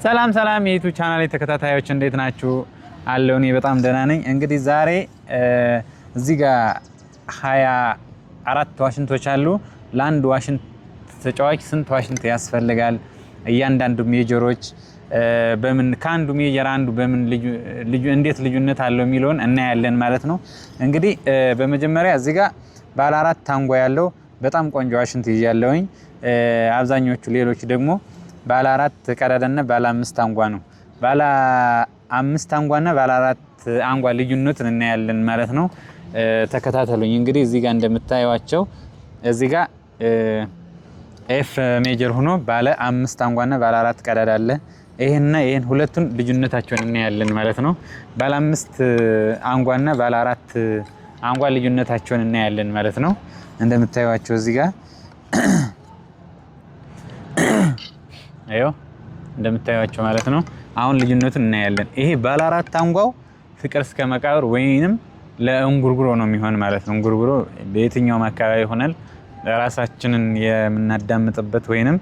ሰላም ሰላም የ YouTube channel ተከታታዮች፣ እንዴት ናችሁ? አለሁ፣ እኔ በጣም ደህና ነኝ። እንግዲህ ዛሬ እዚህ ጋር 24 ዋሽንቶች አሉ። ለአንድ ዋሽንት ተጫዋች ስንት ዋሽንት ያስፈልጋል? እያንዳንዱ major ኦች በምን ከአንዱ major አንዱ በምን ልዩ እንዴት ልዩነት አለው የሚለውን እናያለን ማለት ነው። እንግዲህ በመጀመሪያ እዚህ ጋር ባለ አራት አንጓ ያለው በጣም ቆንጆ ዋሽንት ይዣለሁኝ። አብዛኞቹ ሌሎች ደግሞ ባለ አራት ቀዳዳና ባለ አምስት አንጓ ነው። ባለ አምስት አንጓና ባለ አራት አንጓ ልዩነቱን እናያለን ማለት ነው። ተከታተሉኝ። እንግዲህ እዚህ ጋር እንደምታዩቸው እዚህ ጋር F major ሆኖ ባለ አምስት አንጓና ባለ አራት ቀዳዳ አለ። ይሄንና ይሄን ሁለቱን ልዩነታቸውን እናያለን ማለት ነው። ባለ አምስት አንጓና ባለ አራት አንጓ ልዩነታቸውን እናያለን ማለት ነው። እንደምታዩቸው እዚህ ጋር አዮ እንደምታዩቸው ማለት ነው። አሁን ልዩነቱን እናያለን። ይሄ ባለ አራት አንጓው ፍቅር እስከ መቃብር ወይንም ለእንጉርጉሮ ነው የሚሆን ማለት ነው። እንጉርጉሮ በየትኛውም አካባቢ ይሆናል። ራሳችንን የምናዳምጥበት ወይንም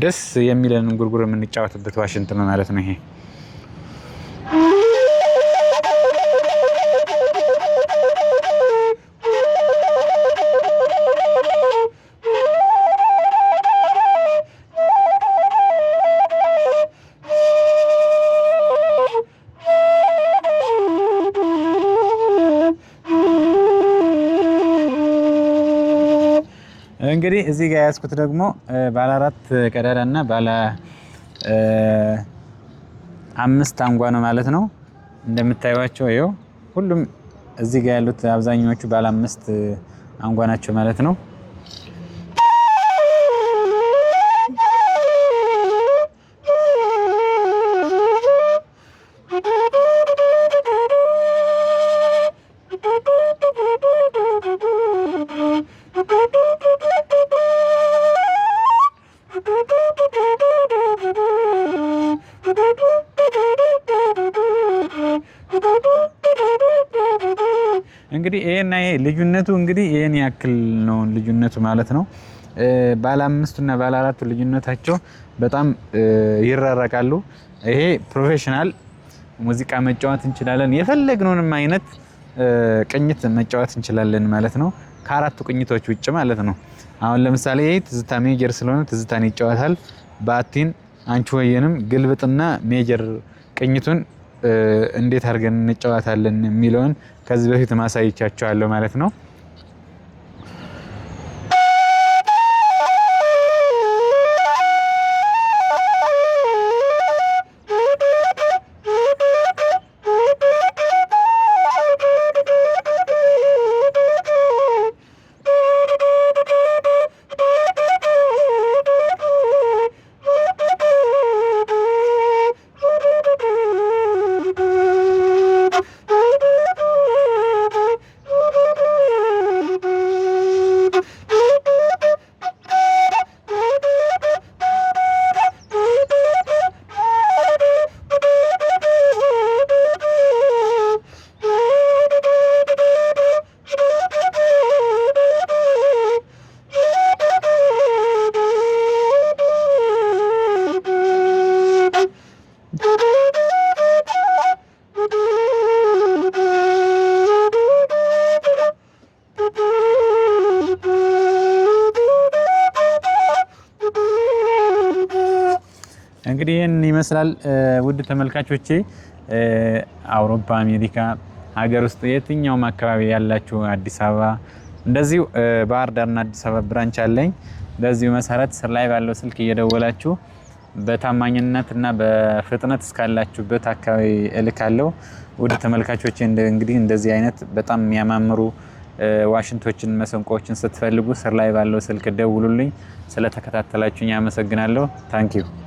ደስ የሚለን እንጉርጉሮ የምንጫወትበት ዋሽንት ነው ማለት ነው ይሄ። እንግዲህ እዚህ ጋር ያዝኩት ደግሞ ባለ አራት ቀዳዳ እና ባለ አምስት አንጓ ነው ማለት ነው። እንደምታዩቸው ይኸው ሁሉም እዚህ ጋር ያሉት አብዛኛዎቹ ባለ አምስት አንጓ ናቸው ማለት ነው። እንግዲህ ይሄና ይሄ ልዩነቱ እንግዲህ ይሄን ያክል ነው ልዩነቱ ማለት ነው። ባለ አምስቱ እና ባለ አራቱ ልዩነታቸው በጣም ይራራቃሉ። ይሄ professional ሙዚቃ መጫወት እንችላለን፣ የፈለግነውንም አይነት ቅኝት መጫወት እንችላለን ማለት ነው። ከአራቱ ቅኝቶች ውጭ ማለት ነው። አሁን ለምሳሌ ይሄ ትዝታ major ስለሆነ ትዝታን ይጫወታል። ባቲን፣ አንቺ ወየንም ግልብጥና major ቅኝቱን እንዴት አድርገን እንጫወታለን የሚለውን ከዚህ በፊት ማሳይቻቸዋለሁ ማለት ነው። እንግዲህ ይህን ይመስላል ውድ ተመልካቾቼ። አውሮፓ፣ አሜሪካ፣ ሀገር ውስጥ የትኛውም አካባቢ ያላችሁ አዲስ አበባ እንደዚሁ ባህር ዳርና አዲስ አበባ branch አለኝ። በዚሁ መሰረት ስር ላይ ባለው ስልክ እየደወላችሁ በታማኝነት እና በፍጥነት እስካላችሁበት አካባቢ እልካለሁ። ውድ ተመልካቾቼ እንግዲህ እንደዚህ አይነት በጣም የሚያማምሩ ዋሽንቶችን፣ መሰንቆዎችን ስትፈልጉ ስር ላይ ባለው ስልክ ደውሉልኝ። ስለተከታተላችሁኝ አመሰግናለሁ። Thank you.